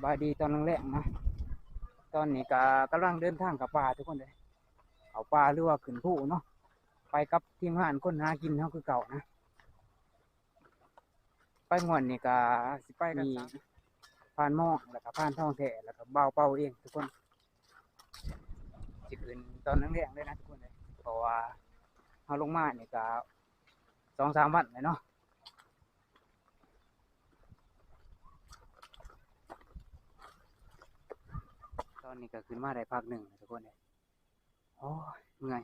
ບາຍດີຕອນແລງໆນະ ຕອນນີ້ກະກຳລັງເດີນທາງເຂົ້າປ່າທຸກຄົນເດີ ເຂົ້າປ່າ ຫຼືວ່າຂຶ້ນພູເນາະ ໄປກັບທີມງານຄົນຫາກິນເຮົາຄືເກົ່ານະ. ໄປມ່ວນນີ້ກະຊິໄປກັນ ມີ ສາມ ພານໝອງ ແລ້ວກະພານທອງແທ້ ແລ້ວກະບ່າວເປົາເອງທຸກຄົນ. ຊິຂຶ້ນຕອນແລງໆເລີຍນະທຸກຄົນເດີ ເພາະວ່າເຮົາລົງມານີ້ກະສອງສາມວັນແລ້ວເນາະ. ຕອນນີ້ກະຂຶ້ນມາໄດ້ພັກໜຶ່ງແລ້ວທຸກຄົນເດີ. ໂອ້ຍ ເມື່ອຍ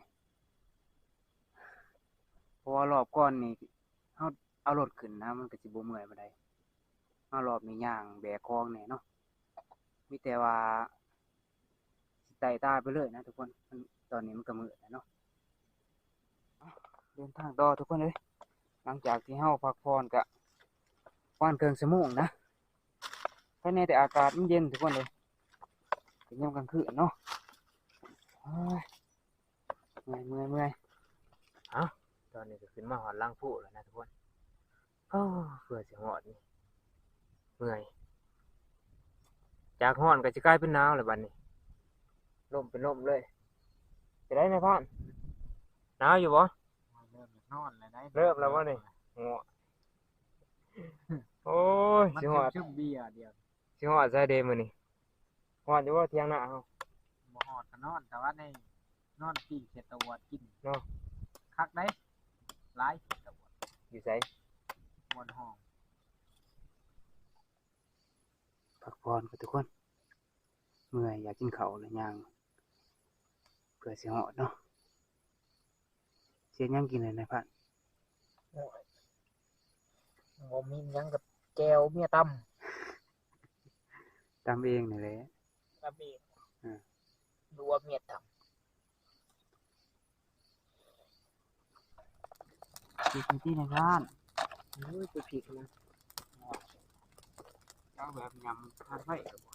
ເພາະວ່າລອບກ່ອນນີ້ ເຮົາເອົາລົດຂຶ້ນນະ ມັນກະຊິບໍ່ເມື່ອຍປານໃດ. ມາລອບນີ້ຍ່າງແບກຂອງແດ່ເນາະ ມີແຕ່ວ່າຊິໄຕ່ຕາຍໄປເລີຍນະທຸກຄົນ. ມັນ ຕອນນີ້ມັນກະມືດແລ້ວເນາະ. ເດີນທາງຕໍ່ທຸກຄົນເອີຍ ຫຼັງຈາກທີ່ເຮົາພັກຜ່ອນກະປະມານເຄິ່ງຊົ່ວໂມງນະ. ພາຍໃນແຕ່ອາກາດມັນເຢັນທຸກຄົນເອີຍ ເປັນຍາມກາງຄືນເນາະ. ໂອ້ຍ ເມື່ອຍ ເມື່ອຍ ເມື່ອຍ. ເອົ້າ ຕອນນີ້ກະຂຶ້ນມາຮອດຫຼັງພູແລ້ວນະທຸກຄົນ. ໂອ້ ເພື່ອຊິຮອດນີ້ ເມື່ອຍ ຈາກຮ້ອນກະຊິກາຍເປັນໜາວແລ້ວບັດນີ້ ລົມເປັນລົມເລີຍ. ຈັ່ງໃດນາຍພານ ໜາວຢູ່ບໍ່? ເລີ່ມຈາກນອນແລ້ວໄດ໋ ເລີ່ມແລ້ວບໍ່ນີ້? ໂອ້ຍ ມັນຊິຮອດ ຊຶມໆເບຍດຽວ ຊິຮອດໃສເດມື້ນີ້? ຮອດຢູ່ບໍ່ຖຽງນາເຮົາ? ບໍ່ຮອດກະນອນ ແຕ່ວ່າໃນ ນອນປີ້ງເຂດຕະອວດກິນເນາະ. ຄັກໄດ໋ ຫຼາຍເຂດຕະອວດ. ຢູ່ໃສ? ບ່ອນຫ້ອງ. ພັກຜ່ອນກ່ອນທຸກຄົນ ເມື່ອຍ ຢາກກິນເຂົ້າແລ້ວຍ່າງ ເພື່ອຊິຮອດເນາະ. ຊິເຮັດຫຍັງກິນແລ້ວນາຍພານ? ໂອ້ຍ ບໍ່ມີຫຍັງກະແຈ່ວເມຍຕຳ. ຕຳເອງນີ້ແຫຼະ ຕຳເອງ. ເອີ ຫຼືວ່າເມຍຕຳ? ເຮັດຈັ່ງຊີ້ນາຍພານ. ໂອ້ຍ ໄປຜິດນະ ເອົາແບບຍຳທານໄຟກະບໍ່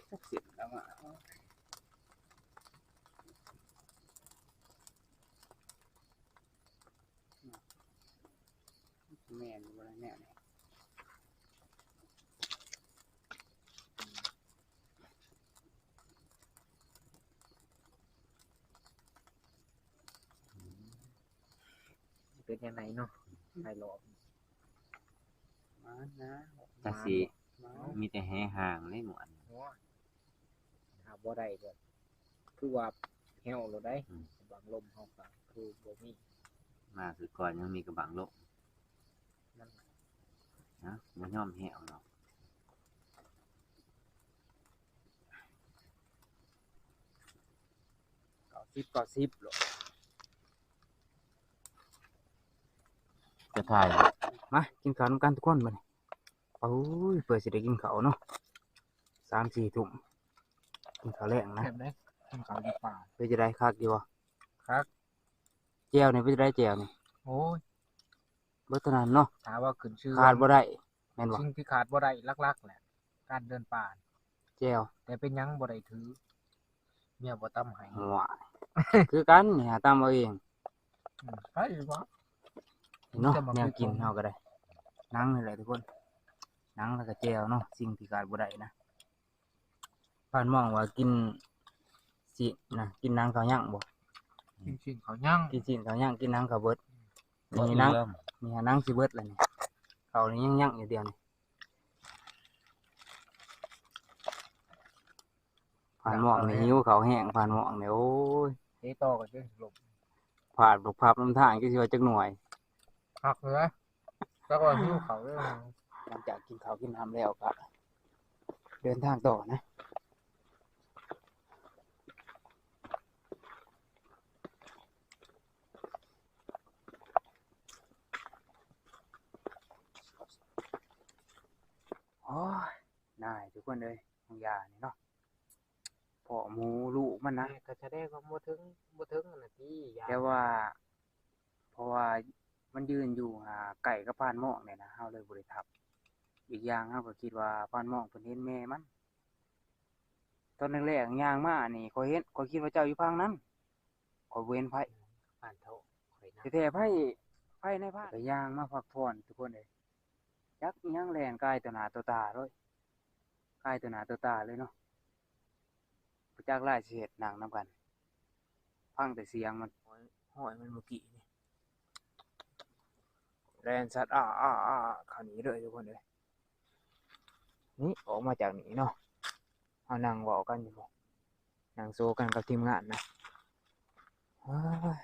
ຈັກເສັ້ນແລ້ວອະ. ແມ່ນຢູ່ບໍ່ລະແນວນີ້? ເປັນຈັ່ງໃດເນາະ ໄປລອບ ມານະ ຈັກຊິ ມາ ມີແຕ່ແຫຮ່າງເລີຍມ່ວນ. ໂອ້ຍ ຖ້າບໍ່ໄດ້ກະຄືວ່າແຫ້ວໂລດໄດ໋. ອືມ ບັງລົມເຮົາກະຄືບໍ່ມີ ມາຄືກ່ອນຍັງມີກະບັງລົມ ມັນ ນະ ບໍ່ຍອມແຫ້ວດອກ. ເກົ້າສິບ ເກົ້າສິບໂລດ ຈະຖ່າຍ ມາກິນເຂົ້ານຳກັນທຸກຄົນບັດນີ້. ໂອ້ຍ ເພື່ອຊິໄດ້ກິນເຂົ້າເນາະ ສາມສີ່ທຸ່ມ ກິນເຂົ້າແລງນະ. ແຊບເດ້ ກິນເຂົ້າຢູ່ປ່າ ເປັນຈັ່ງໃດ ຄັກຢູ່ບໍ່? ຄັກ. ແຈ່ວນີ້ເປັນຈັ່ງໃດ ແຈ່ວນີ້? ໂອ້ຍ ເບິດເທົ່ານັ້ນເນາະ ຖ້າວ່າຂຶ້ນຊື່ ຂາດບໍ່ໄດ້ແມ່ນບໍ່? ສິ່ງທີ່ຂາດບໍ່ໄດ້ຫຼັກໆແຫຼະ ການເດີນປ່າ ແຈ່ວ. ແຕ່ເປັນຫຍັງບໍ່ໄດ້ຖື ເມຍບໍ່ຕຳໃຫ້ ຫວາຍ ຄືກັນນີ້ຫາຕຳເອົາເອງ. ອືມ ໃຜວ່າ ເນາະ ແນວກິນເຮົາກະໄດ້ ໜັງນີ້ແຫຼະທຸກຄົນ ໜັງແລ້ວກະແຈ່ວເນາະ ສິ່ງທີ່ຂາດບໍ່ໄດ້ນະ. ພານມອງວ່າກິນຊີ້ນນະ ກິນໜັງເຂົ້າຍັງບໍ່? ກິນຊີ້ນເຂົ້າຍັງ ກິນຊີ້ນເຂົ້າຍັງ ກິນໜັງເຂົ້າເບິດ. ນີ້ໜັງ ນີ້ໜັງຊິເບິດແລ້ວນີ້ ເຂົ້ານີ້ຍັງຍັງຢູ່ດຽວນີ້. ພານມອງນີ້ຫິວເຂົ້າແຮງ ພານມອງນີ້ ໂອ້ຍ ເຕະຕໍ່ກະຈົນລົ້ມ ພາດບາກພັບນຳທາງ ຈັກຊິວ່າຈັກໜ່ວຍ. ຄັກເລີຍ ຈັກວ່າຫິວເຂົ້າເລີຍ. ຫຼັງຈາກກິນເຂົ້າກິນນ້ຳແລ້ວກະເດີນທາງຕໍ່ນະ. ໂອ້ຍ ນາຍ ທຸກຄົນເອີຍ ຂອງຢານີ້ເນາະ ພໍ່ໝູລູກມັນນະ ແມ່ກະສະແດງວ່າບໍ່ເຖິງ ບໍ່ເຖິງຫັ້ນນະຕິ ຢ້ານ ແຕ່ວ່າ ເພາະວ່າມັນຢືນຢູ່ ອ່າ ໃກ້ກັບພານມອງນີ້ນະ ເຮົາເລີຍບໍ່ໄດ້ທັບ. ອີກຢ່າງເຮົາກະຄິດວ່າພານມອງເພິ່ນເຫັນແມ່ມັນ. ຕອນແລກໆຍ່າງມານີ້ ຂ້ອຍເຫັນ ຂ້ອຍຄິດວ່າເຈົ້າຢູ່ຝັ່ງນັ້ນ ຂ້ອຍບໍ່ເຫັນໃຜ ບ້ານເຖົ້າຂ້ອຍນະ ແທ້ໆ ໃຜ ໄຟໃນບ້ານ ກໍຍ່າງມາພັກຜ່ອນທຸກຄົນເອີຍ. ຈັກອີ່ຫຍັງແລ່ນກາຍຕໍ່ໜ້າຕໍ່ຕາເລີຍ ກາຍຕໍ່ໜ້າຕໍ່ຕາເລີຍເນາະ. ບໍ່ຈັກຫຼາຍຊິເຮັດ ນັ່ງນຳກັນ ຟັງແຕ່ສຽງມັນ ຫ້ອຍມັນເມື່ອກີ້ນີ້ ແລ່ນສັດ ອາໆໆ ເຂົ້ານີ້ເລີຍທຸກຄົນເອີຍ. ນີ້ອອກມາຈາກນີ້ເນາະ ເຮົານັ່ງເວົ້າກັນຢູ່ ນັ່ງໂຊກັນກັບທີມງານນະ. ໂອ້ຍ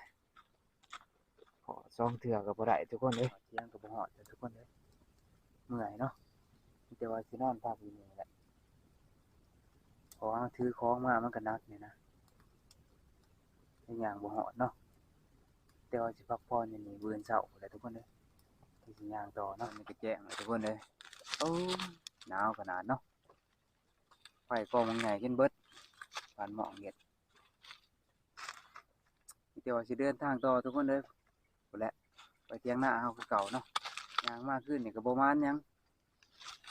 ພໍສອງເທື່ອກໍບໍ່ໄດ້ທຸກຄົນເອີຍ ຖຽງກໍບໍ່ຮອດທຸກຄົນເອີຍ. ເມື່ອຍເນາະ ມີແຕ່ວ່າຊິນອນພັກຢູ່ນີ້ແຫຼະ ເພາະວ່າເຮົາຖືຂອງມາມັນກໍໜັກນີ້ນະ ຍັງຍ່າງບໍ່ຮອດເນາະ. ແຕ່ວ່າຊິພັກຜ່ອນຢູ່ນີ້ ມື້ອື່ນເຊົ້າພຸ້ນແຫຼະທຸກຄົນເອີຍ ຈັ່ງຊິຍ່າງຕໍ່ເນາະ. ນີ້ກໍແຈ້ງແລ້ວທຸກຄົນເອີຍ. ໂອ້ ໜາວຂະໜາດເນາະ ໄຟກອງບັກໃຫຍ່ຈົນເບິດ ປານໝ້ອງເຮັດ. ມີແຕ່ວ່າຊິເດີນທາງຕໍ່ທຸກຄົນເອີຍ ພຸ້ນແຫຼະ ໄປຖຽງນາເຮົາຄືເກົ່າເນາະ. ຍ່າງມາຄືນນີ້ກໍບໍ່ມານຫຍັງ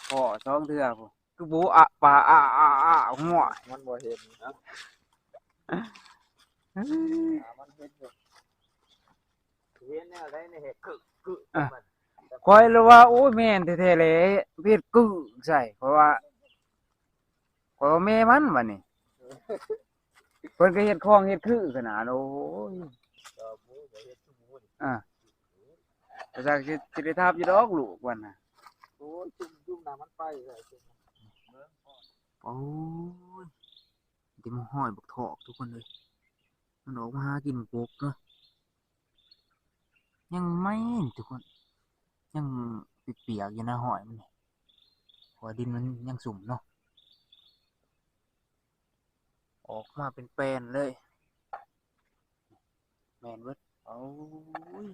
ພໍສອງເທື່ອພຸ້ນ ຄືບູອະປາອະອະອະ ຫົວ ມັນບໍ່ເຫັນນະ ມັນເຫັນຢູ່ ເຫັນແນວໃດໃນເຮັດກຶກກຶກ ຂ້ອຍລະວ່າ ໂອ້ຍ ແມ່ນແທ້ໆແຫຼະ ເຮັດກຶກໃສ່ ເພາະວ່າ ຂ້ອຍວ່າແມ່ມັນບັດນີ້ ເພິ່ນກໍເຮັດຂອງເຮັດຄືຂະໜາດ. ໂອ້ຍ ອາ ກະຈັກຊິ ຊິໄດ້ທັບຢູ່ດອກລູກມັນນະ. ໂອ້ຍ ຈຸ່ມ ຈຸ່ມນ້ຳມັນໄປເລີຍ. ໂອ້ຍ ມີແຕ່ໝໍ້ຫອຍບັກຖອກທຸກຄົນເອີຍ ມັນອອກມາຫາກິນໝາກບົກເນາະ. ຍັງໃໝ່ທຸກຄົນ ຍັງປຽກໆຢູ່ນະ ຫອຍມັນນີ້ ເພາະວ່າດິນມັນຍັງຊຸ່ມເນາະ. ອອກມາເປັນແປ້ນເລີຍ ແມ່ນເບິດ. ໂອ້ຍ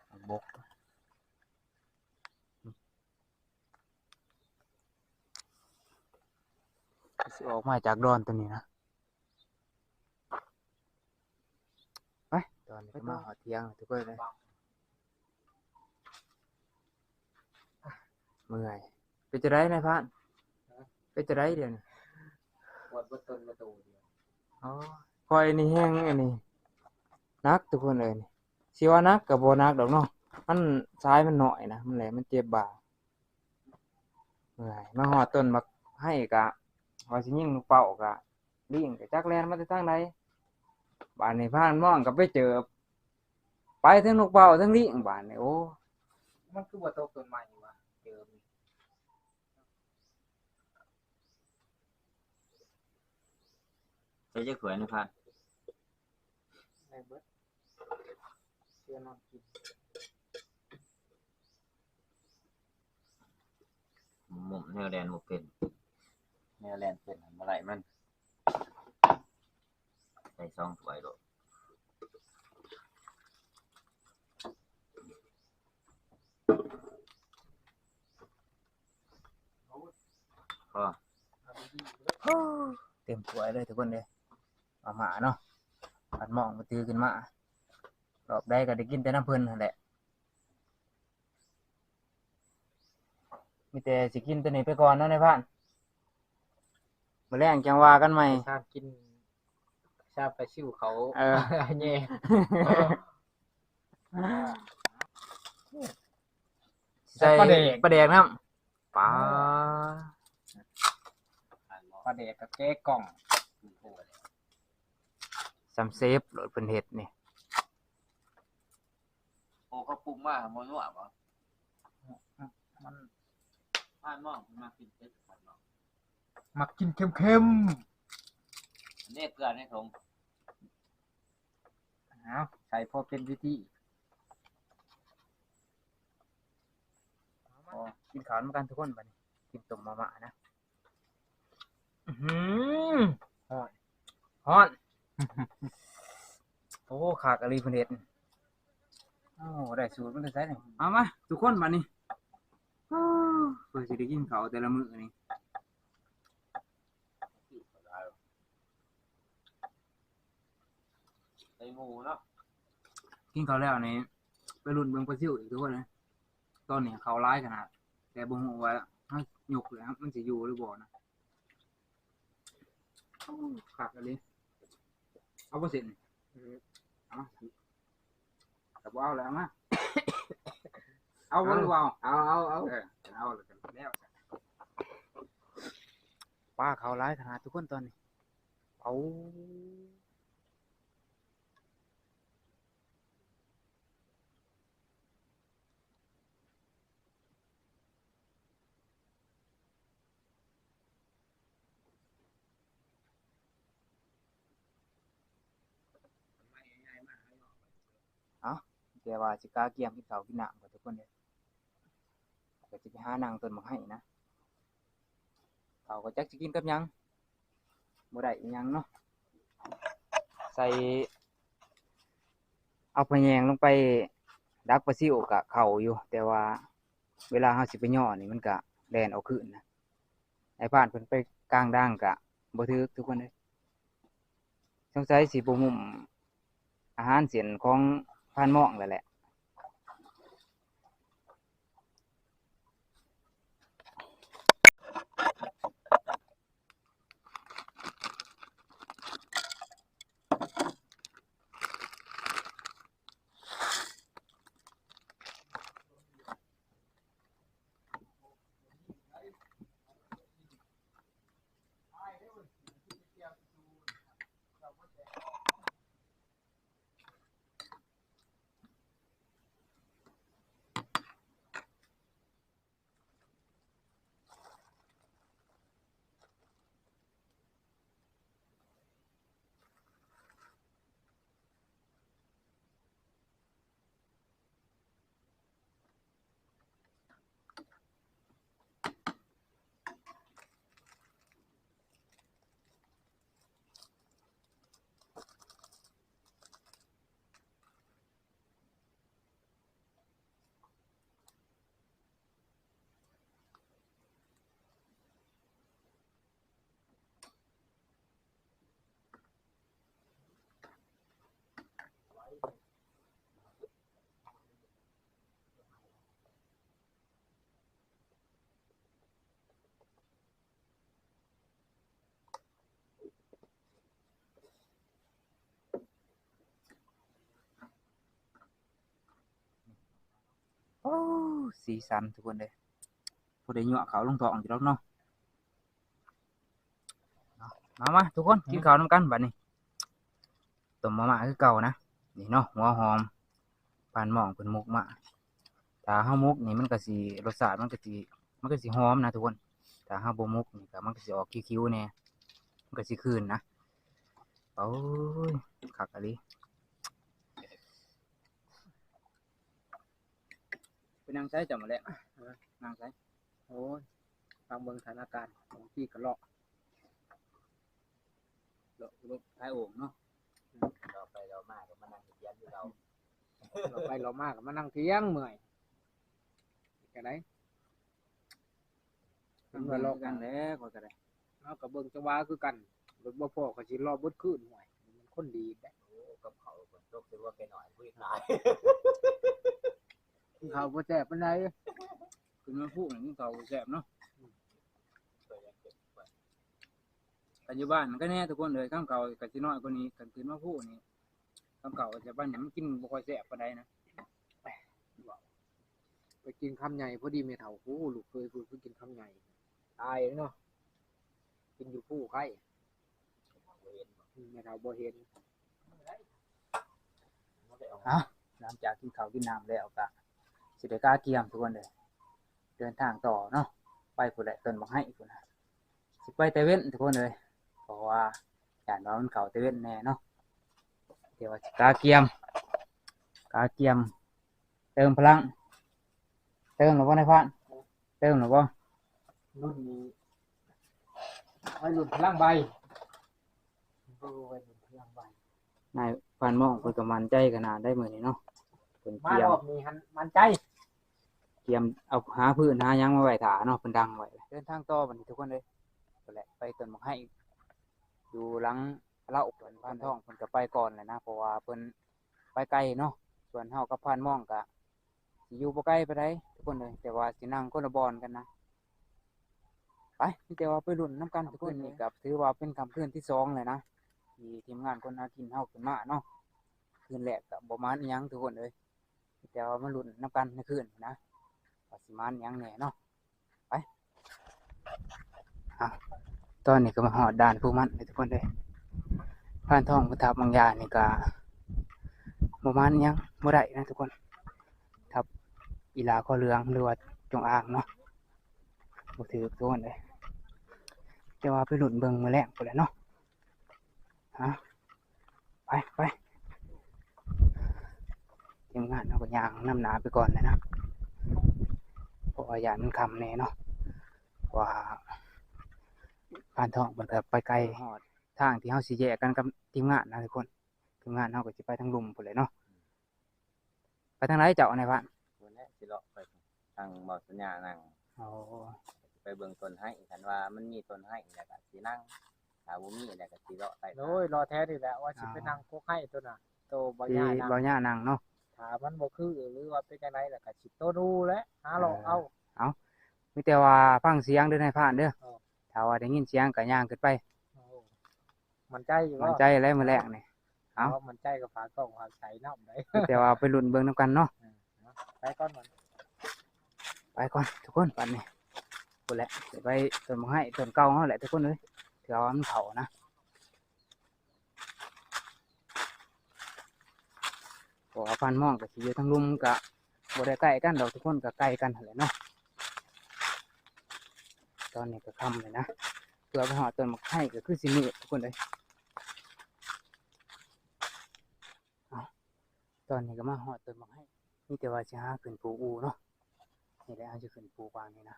ໝາກບົກ ຊິອອກມາຈາກດອນຕົວນີ້ນະ. ໄປ ຕອນນີ້ກໍມາຮອດຖຽງແລ້ວທຸກຄົນເອີຍ ເມື່ອຍ. ເປັນຈັ່ງໃດນາຍພານ? ເປັນຈັ່ງໃດດຽວນີ້? ປວດເບິດຕົນເບິດໂຕດຽວ. ອໍ ຂ້ອຍນີ້ແຮງອັນນີ້ ໜັກທຸກຄົນເອີຍ. ຊິວ່າໜັກກໍບໍ່ໜັກດອກເນາະ ມັນ ສາຍມັນໜ້ອຍນະ ມັນແຫຼະ ມັນເຈັບບ່າ. ເມື່ອຍ ມາຮອດຕົ້ນບັກໄຮກະ ວ່າຊິຍິງລູກເປົ້າກະ ລີງກະຈັກແລ່ນມາແຕ່ທາງໃດ. ບາດນີ້ພານມອງກໍໄປເຈີບ ໄປເທິງລູກເປົ້າເທິງລີງບາດນີ້. ໂອ້ ມັນຄືບໍ່ຕົກຕົ້ນໄມ້ວະ ເຈີບນີ້. ໃສ່ຈັກຖ້ວຍນະພານ? ໄດ້ເບິດ ເຊື່ອນ້ອງກິນ. ໝຸ້ມແນວແລ່ນບໍ່ເປັນ ແນວແລ່ນເປັນຫັ້ນບໍ່ໄລ່ມັນ. ໃສ່ສອງຖ້ວຍໂລດ. ພໍ ເຕັມຖ້ວຍເລີຍທຸກຄົນເອີຍ. ມາມ່າເນາະ ພັນມອງບໍ່ຕື່ຂຶ້ນມາ ລອບໃດກໍໄດ້ກິນແຕ່ນຳເພິ່ນຫັ້ນແຫຼະ. ມີແຕ່ຊິກິນຕົວນີ້ໄປກ່ອນເນາະນາຍພານ ມື້ແລງຈັ່ງວ່າກັນໃໝ່. ຊາບກິນ ຊາບປາຊິວເຂົາ ເອີ ແຍ່ ໃສ່ປາແດກ ປາແດກນຳ. ປາ ປາແດກກັບແກະກ່ອງ ສ່ຳເຊຟໂລດເພິ່ນເຮັດນີ້. ໂອ້ ເຂົາປຸງມາບໍ່ນົວບໍ່? ມັນ ພານມອງມັນມັກກິນເຜັດ ພານມອງມັກກິນເຄັມໆ. ເດ້ເກືອໃນຖົງ ເອົາ ໃສ່ພໍເປັນພິທີ. ອໍ ກິນເຂົ້ານຳກັນທຸກຄົນ ບາດນີ້ກິນຕົ້ມມາມ່ານະ. ອື ຮ້ອນ ຮ້ອນ. ໂອ້ ຄັກອີ່ຫຼີເພິ່ນເຮັດ. ໂອ້ ໄດ້ສູດມາແຕ່ໃສນີ້? ເອົາມາທຸກຄົນ ບາດນີ້ ເພື່ອຊິໄດ້ກິນເຂົ້າແຕ່ລະມື້ນີ້. ໃສ່ໝູ່ເນາະ. ກິນເຂົ້າແລ້ວນີ້ ໄປລຸ້ນເບິ່ງປາຊິວອີກທຸກຄົນເອີຍ. ຕອນນີ້ເຂົ້າຫຼາຍຂະໜາດ ແຕ່ບໍ່ຮູ້ວ່າເຮົາຍົກແລ້ວມັນຊິຢູ່ຫຼືບໍ່ນະ. ໂອ້ ຄັກອີ່ຫຼີ. ເອົາບໍ່ເສັ້ນ? ເອົາມາ ກໍບໍ່ເອົາແລ້ວ ເອົາມາ. ເອົາບໍ່ ຫຼືວ່າເອົາ? ເອົາ ເອົາ ເອີ ເອົາແລ້ວກໍແລ້ວ. ປາເຂົ້າຫຼາຍຂະໜາດທຸກຄົນຕອນນີ້. ເອົາ. ເອົ້າ ແຕ່ວ່າຊິກະກຽມກິນເຂົ້າກິນນ້ຳກ່ອນທຸກຄົນເດີ. ກໍຊິໄປຫານັ່ງຕົ້ນໝາກໄຮນະ. ເຂົ້າກໍຈັກຊິກິນກັບຫຍັງ. ບໍ່ໄດ້ອີ່ຫຍັງເນາະ. ໃສ່ ເອົາພະແຍງລົງໄປດັກປາຊິວກະເຂົ້າຢູ່, ແຕ່ວ່າເວລາເຮົາຊິໄປຍໍນີ້ມັນກະແລ່ນອອກຄືນນະ. ນາຍພານເພິ່ນໄປກາງດາງກະບໍ່ຖືກທຸກຄົນເອີຍ. ສົງໄສຊິບໍ່ຫຸ້ມອາຫານເສັ້ນຂອງພານມອງແລ້ວແຫຼະ. ໂອ້ ສີສັນທຸກຄົນເອີຍ. ພໍໄດ້ຍົວະເຂົ້າລົງທ້ອງຢູ່ດອກເນາະ. ມາ ມາ ທຸກຄົນ ກິນເຂົ້ານຳກັນບາດນີ້. ຕົ້ມມາມ່າຄືເກົ່ານະ. ນີ້ເນາະ ຫົວຫອມ ພານມອງເພິ່ນໝົກມາ. ຖ້າເຮົາໝົກນີ້ມັນກໍຊິ ລົດຊາດມັນກໍຊິ ມັນກໍຊິຫອມນະທຸກຄົນ. ຖ້າເຮົາບໍ່ໝົກນີ້ກໍມັນກໍຊິອອກຄິວໆແດ່ ມັນກໍຊິຄືນນະ. ໂອ້ຍ ຄັກອີ່ຫຼີ. ໄປນັ່ງໃສເຈົ້າມື້ແລງ? ນັ່ງໃສ? ໂອ້ຍ ຟັງເບິ່ງສະຖານະການ ບາງທີກໍເລາະ ເລາະລົດຂາຍໂອ່ງເນາະ. ເລາະໄປເລາະມາກໍມານັ່ງຖຽງຢູ່ເກົ່າ. ເລາະໄປເລາະມາກໍມານັ່ງຖຽງ ເມື່ອຍ. ເຮັດຈັ່ງໃດ? ມັນວ່າເລາະກັນແຫຼະ ຂ້ອຍກໍໄດ້. ເຮົາກໍເບິ່ງຈັງຫວະຄືກັນ. ລົດບໍ່ພໍກໍຊິເລາະເບິດຄືນ. ຫ້ວຍ ມັນຄົນດີເດ້. ໂອ້ ກັບເຂົ້າຝົນຕົກ ຖືວ່າແກ່ນ້ອຍຜູ້ອີກຫຼາຍ. ກິນເຂົ້າບໍ່ແຊບປານໃດ. ຂຶ້ນມາພູນີ້ກິນເຂົ້າບໍ່ແຊບເນາະ. ອືມ ຄັນຢູ່ບ້ານມັນກໍແນ່ທຸກຄົນເອີຍ. ຄຳເຂົ້າກໍຊິນ້ອຍກວ່ານີ້. ຄັນຂຶ້ນມາພູນີ້ ຄຳເຂົ້າແຊບປານຫຍັງ ມັນກິນບໍ່ຄ່ອຍແຊບປານໃດນະ. ໄປກິນຄຳໃຫຍ່ ພໍດີແມ່ເຖົ້າ. ໂອ້ ລູກເຂີຍເພິ່ນຄືກິນຄຳໃຫຍ່ ອາຍເນາະ. ກິນຢູ່ພູໄຄ. ອືມ ແມ່ເຖົ້າບໍ່ເຫັນ. ເອົ້າ ຫຼັງຈາກກິນເຂົ້າກິນນ້ຳແລ້ວກະຊິໄດ້ກະກຽມທຸກຄົນເດີ ເດີນທາງຕໍ່ເນາະ. ໄປພຸ້ນແຫຼະ ຕົ້ນບັກໄຮພຸ້ນນະ. ຊິໄປແຕ່ເວັນທຸກຄົນເອີຍ ເພາະວ່າຢ້ານວ່າມັນເຂົ້າແຕ່ເວັນແນ່ເນາະ. ແຕ່ວ່າຊິກະກຽມ ກະກຽມເຕີມພະລັງ. ເຕີມແລ້ວບໍ່ນາຍພານ? ເຕີມແລ້ວບໍ່? ລຸ້ນນີ້ໄວລຸ້ນພະລັງໃບ. ໂອ້ ໄວລຸ້ນພະລັງໃບ. ນາຍພານມອງເພິ່ນກໍໝັ້ນໃຈຂະໜາດໃດມື້ນີ້ເນາະ. ເພິ່ນກຽມ ມາຮອບນີ້ຫັ້ນໝັ້ນໃຈ ກຽມເອົາຫາຟືນຫາຫຍັງມາໄວ້ຖ້າເນາະ ເພິ່ນດັງໄວ້. ເດີນທາງຕໍ່ບັດນີ້ທຸກຄົນເອີຍ. ພຸ້ນແຫຼະ ໄປຕົ້ນບັກໄຮຢູ່ຫຼັງເລົາ. ສ່ວນພານທອງເພິ່ນກໍໄປກ່ອນແຫຼະນະ ເພາະວ່າເພິ່ນໄປໄກເນາະ. ສ່ວນເຮົາກັບພານມອງກໍ ຊິຢູ່ບໍ່ໄກປານໃດທຸກຄົນເອີຍ ແຕ່ວ່າຊິນັ່ງຄົນລະບ່ອນກັນນະ. ໄປ ມີແຕ່ວ່າໄປລຸ້ນນຳກັນທຸກຄົນ. ນີ້ກໍຖືວ່າເປັນຄ່ຳຄືນທີສອງແລ້ວນະ ທີ່ທີມງານຄົນຫາກິນເຮົາຂຶ້ນມາເນາະ. ຄືນແລກກໍບໍ່ໝານອີ່ຫຍັງທຸກຄົນເອີຍ ມີແຕ່ວ່າມາລຸ້ນນຳກັນໃນຄືນນີ້ນະ. ວ່າຊິມານຫຍັງແດ່ເນາະ. ໄປ ອ່າ ຕອນນີ້ກໍມາຮອດດ່ານພູມັນແລ້ວທຸກຄົນເອີຍ. ພານທອງເພິ່ນທັບບາງຢ່ານີ້ກໍບໍ່ມານຫຍັງ ບໍ່ໄດ້ນະທຸກຄົນ. ທັບອີ່ຫຼາຄໍເຫຼືອງ ຫຼືວ່າຈົງອາງເນາະ ບໍ່ຖືກທຸກຄົນເອີຍ. ແຕ່ວ່າໄປລຸ້ນເບິ່ງມື້ແລງພຸ້ນແຫຼະເນາະ. ຮະ ໄປ ໄປ ທີມງານເຮົາກໍຍ່າງນຳໜ້າໄປກ່ອນແຫຼະນະ ເພາະວ່າຢ້ານມັນຄ່ຳແດ່ເນາະ ເພາະວ່າພານທອງເພິ່ນກໍໄປໄກ ຮອດທາງທີ່ເຮົາຊິແຍກກັນກັບທີມງານນະທຸກຄົນ. ທີມງານເຮົາກໍຊິໄປທາງລຸ່ມພຸ້ນແຫຼະເນາະ. ໄປທາງໃດເຈົ້ານາຍພານ? ພຸ້ນແຫຼະ ຊິເລາະໄປທາງເບົາສັນຍານັ່ງ. ໂອ້ ໄປເບິ່ງຕົ້ນໄຮ ຄັນວ່າມັນມີຕົ້ນໄຮແລ້ວກໍຊິນັ່ງ ຖ້າບໍ່ມີແລ້ວກໍຊິເລາະໄປ. ໂອ້ຍ ເລາະແຖວນີ້ແຫຼະ ວ່າຊິໄປນັ່ງກົກໄຮໂຕນະ ໂຕເບົາ ທີ່ ຍ່ານັ່ງ ເບົາຍ່ານັ່ງເນາະ. ຖ້າມັນບໍ່ຄື ຫຼືວ່າເປັນຈັ່ງໃດແລ້ວກໍຊິໂຕດູແຫຼະ ຫາເລາະເອົາ. ເອີ ເອົາ ມີແຕ່ວ່າຟັງສຽງເດີນາຍພານເດີ. ເອີ ຖ້າວ່າໄດ້ຍິນສຽງກໍຍ່າງຂຶ້ນໄປ. ໂອ້ ໝັ້ນໃຈຢູ່ບໍ່? ໝັ້ນໃຈແລ້ວມື້ແລງນີ້. ເອົາ ເອົາ ໝັ້ນໃຈກໍຝາກກ້ອງຝາກໃຈນຳໄດ໋. ແຕ່ວ່າໄປລຸ້ນເບິ່ງນຳກັນເນາະ. ເອີ ເອົາ ໄປກ່ອນ ໄປກ່ອນທຸກຄົນ ບັດນີ້ ພຸ້ນແຫຼະ ໄປຕົ້ນບັກໄຮຕົ້ນເກົ່າເຮົາແຫຼະທຸກຄົນເອີຍ ເທື່ອວ່າມັນເຖົ້ານະ. ເພາະວ່າພານມອງກໍຊິຢູ່ທາງລຸ່ມ ກໍບໍ່ໄດ້ໃກ້ກັນດອກທຸກຄົນ ກໍໃກ້ກັນຫັ້ນແຫຼະເນາະ. ຕອນນີ້ກໍຄ່ຳແລ້ວນະ ເພື່ອໄປຮອດຕົ້ນບັກໄຮກໍຄືຊິມືດທຸກຄົນເອີຍ. ເອົ້າ ຕອນນີ້ກໍມາຮອດຕົ້ນບັກໄຮ ມີແຕ່ວ່າຊິຫາຂຶ້ນປູກອູ່ເນາະ. ນີ້ແຫຼະ ເຮົາຊິຂຶ້ນປູກວາງນີ້ນະ.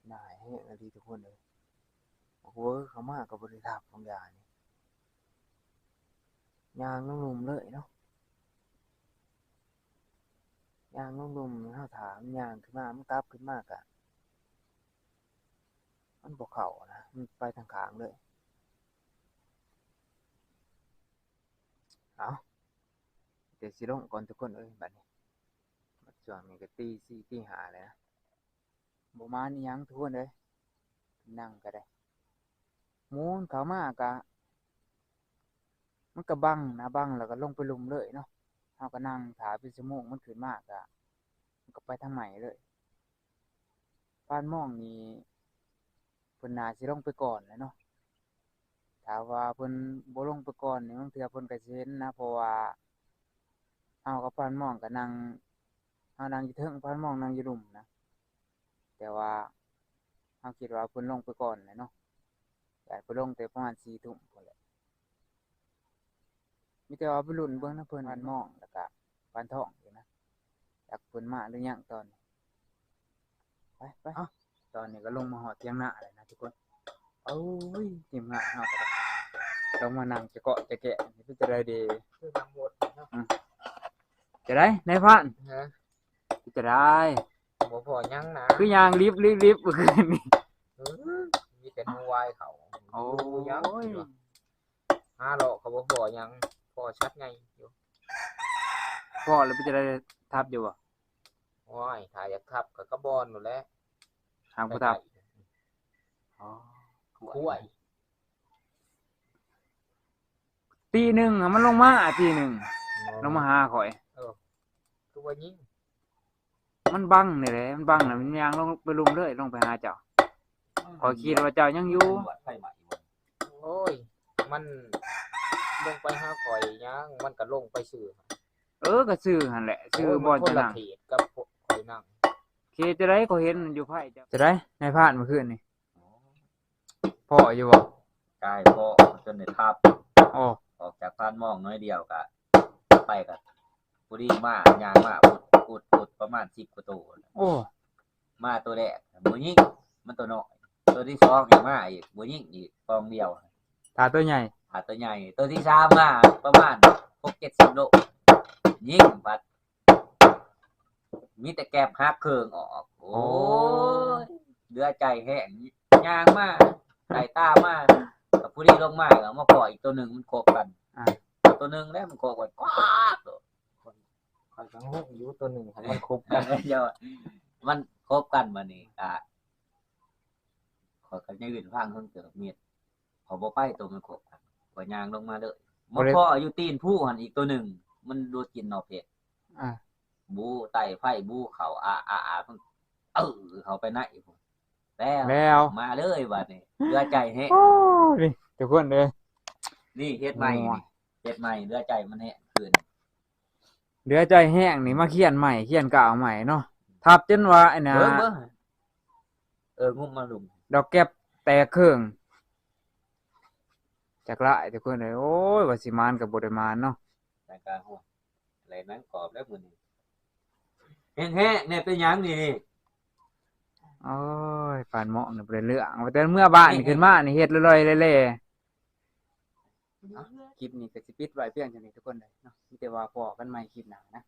ໜ້າແຮງອີ່ຫຼີທຸກຄົນເອີຍ. ໂອ້ຍ ເຂົ້າມາກໍບໍ່ໄດ້ທັບບາງຢ່ານີ້ ຍ່າງລົງລຸ່ມເລີຍເນາະ ຍ່າງລົງລຸ່ມ. ເຮົາຖ້າມັນຍ່າງຂຶ້ນມາ ມັນກັບຂຶ້ນມາກະ ມັນບໍ່ເຂົ້ານະ ມັນໄປທາງຂ້າງເລີຍ. ເອົາ ດຽວຊິລົງກ່ອນທຸກຄົນເອີຍ ບັດນີ້ ບັດຊ່ວງນີ້ກໍຕີສີ່ຕີຫ້າແລ້ວນະ. ບໍ່ມານອີ່ຫຍັງທຸກຄົນເອີຍ ນັ່ງກໍໄດ້ ໝູນເຂົ້າມາກະ ມັນກະບັງນະ ບັງແລ້ວກໍລົງໄປລຸ່ມເລີຍເນາະ. ເຮົາກໍນັ່ງຖ້າເປັນຊົ່ວໂມງ ມັນຂຶ້ນມາກະ ມັນກໍໄປທາງໃໝ່ເລີຍ. ພານມອງນີ້ ເພິ່ນໜ້າຊິລົງໄປກ່ອນແຫຼະເນາະ. ຖ້າວ່າເພິ່ນບໍ່ລົງໄປກ່ອນນີ້ ບາງເທື່ອເພິ່ນກໍຊິເຫັນນະ ເພາະວ່າເຮົາກັບພານມອງກໍນັ່ງ ເຮົານັ່ງຢູ່ເທິງ ພານມອງນັ່ງຢູ່ລຸ່ມນະ. ແຕ່ວ່າເຮົາຄິດວ່າເພິ່ນລົງໄປກ່ອນແຫຼະເນາະ ຢາກໄປລົງແຕ່ປະມານສີ່ທຸ່ມພຸ້ນແຫຼະ. ມີແຕ່ວ່າໄປລຸ້ນເບິ່ງນຳເພິ່ນ ພານມອງ ແລ້ວກະພານທອງຢູ່ນະ ຈັກເພິ່ນມາຫຼືຍັງຕອນນີ້. ໄປ ໄປ ເອົ້າ ຕອນນີ້ກໍລົງມາຮອດຖຽງນາແລ້ວນະທຸກຄົນ. ໂອ້ຍ ທີມງານເຮົາກໍໄດ້ລົງມານັ່ງຈະເກາະຈະແກະ ເປັນຈັ່ງໃດເດ? ຄືນັ່ງວົນເນາະ. ອືມ ຈັ່ງໃດນາຍພານ? ຮະ? ເປັນຈັ່ງໃດ? ບໍ່ພໍຫຍັງນະ ຄືຍ່າງລິບໆ ມື້ຄືນນີ້. ເອີ ມີແຕ່ໜູວາຍເຂົ້າ. ໂອ້ຍ ຫາເລາະກໍບໍ່ພໍຫຍັງ ພໍສັດໃຫຍ່ຢູ່. ພໍແລ້ວເປັນຈັ່ງໃດ ທັບຢູ່ບໍ່? ໂອ້ຍ ຖ້າຢາກທັບກໍກະບອນໂລດແຫຼະ ຫາກບໍ່ທັບ. ອໍ ຂ້ວຍ ຕີໜຶ່ງ ມັນລົງມາ ຕີໜຶ່ງ ອໍ ລົງມາຫາຂ້ອຍ. ເອີ ຄືວ່າຍິງ ມັນບັງນີ້ແຫຼະ ມັນບັງນະ ມັນຍ່າງລົງໄປລຸ່ມເລີຍ ລົງໄປຫາເຈົ້າ. ອືມ ຂ້ອຍຄິດວ່າເຈົ້າຍັງຢູ່. ໂອ້ຍ ມັນລົງໄປຫາຂ້ອຍຫຍັງ ມັນກໍລົງໄປຊື່. ເອີ ກໍຊື່ຫັ້ນແຫຼະ ຊື່ບ່ອນເຈົ້ານັ່ງ ເຂດກັບຂ້ອຍນັ່ງ. ເຂດຈັ່ງໃດ ຂ້ອຍເຫັນຢູ່ໃພ້ເຈົ້າ. ຈັ່ງໃດນາຍພານ ມື້ຄືນນີ້ ພໍຢູ່ບໍ່? ກາຍພໍຈົນໄດ້ທັບ. ໂອ້ ອອກຈາກພານມອງໜ້ອຍດຽວກະໄປກະ ພໍດີມາ ຍ່າງມາ ອຸດ ອຸດ ອຸດ ປະມານສິບກວ່າໂຕ. ໂອ້ ມາໂຕແລກບໍ່ຍິງ ມັນໂຕນ້ອຍ. ໂຕທີສອງອີກມາອີກ ບໍ່ຍິງອີກ ປອງດຽວ ຖ້າໂຕໃຫຍ່ ຖ້າໂຕໃຫຍ່. ໂຕທີສາມມາປະມານຫົກເຈັດສິບໂລ ຍິງບັດ ມີແຕ່ແກັບຫັກເຄິ່ງອອກ. ໂອ້ ໂອ້ຍ ເຫຼືອໃຈແຮງ ຍ່າງມາ ໄລ່ຕາມມາ ກໍພໍດີລົງມາກໍມາພໍ້ອີກໂຕໜຶ່ງ ມັນຄົບກັນ. ອ່າ ໂຕໜຶ່ງແຫຼະມັນຄົບກັນ ກວາດໂລດ. ຂ້ອຍກໍງົງຢູ່ ໂຕໜຶ່ງຄັນມັນຄົບກັນ ດຽວມັນຄົບກັນ ບາດນີ້ກະ ຂ້ອຍກໍຢືນຟັງເທິງເຕີບມິດ ຂ້ອຍບໍ່ໄປໂຕມັນຄົບກັນ ຂ້ອຍຍ່າງລົງມາເລີຍ ມາພໍ້ຢູ່ຕີນພູຫັ້ນອີກໂຕໜຶ່ງ ມັນດູດກິນໜໍ່ເຜັດ. ອ່າ ບູ້ ໄຕ້ໄຟບູ້ເຂົ້າ ອາໆໆ ເອີ ເຂົ້າໄປໃນພຸ້ນ ແລ້ວ ແລ້ວ ມາເລີຍບາດນີ້ ເຫຼືອໃຈແຮງ ໂອ້ ນີ້ທຸກຄົນເອີຍ ນີ້ເຮັດໃໝ່ນີ້ ເຮັດໃໝ່ ເຫຼືອໃຈມັນແຮງຄືນ ເຫຼືອໃຈແຮງນີ້ ມາຂຽນໃໝ່ ຂຽນກ້າວໃໝ່ເນາະ ທັບຈົນວ່າອັນນ່າ ເບິ່ງ ເບິ່ງ ເອີ ງຸບມາລຸມ ດອກແກັບແຕກເຄິ່ງ ຈັກຫຼາຍທຸກຄົນເອີຍ ໂອ້ຍ ວ່າຊິໝານກໍບໍ່ໄດ້ໝານເນາະ ແຕ່ກະ ໂອ້ ໄຫຼໜັງກອບແລ້ວມື້ນີ້ ແຮງໆ ແນ່ ເປັນຫຍັງນີ້ນີ້ ໂອ້ຍ ປານໝອກນີ້ບໍ່ໄດ້ເລື່ອງ ວ່າແຕ່ເມື່ອບ້ານນີ້ຂຶ້ນມານີ້ເຮັດລອຍໆແຫຼ່ໆ ຄລິບນີ້ກໍຊິປິດໄວ້ພຽງເທົ່ານີ້ທຸກຄົນເດີເນາະ ມີແຕ່ວ່າພໍ້ກັນໃໝ່ຄລິບໜ້ານະ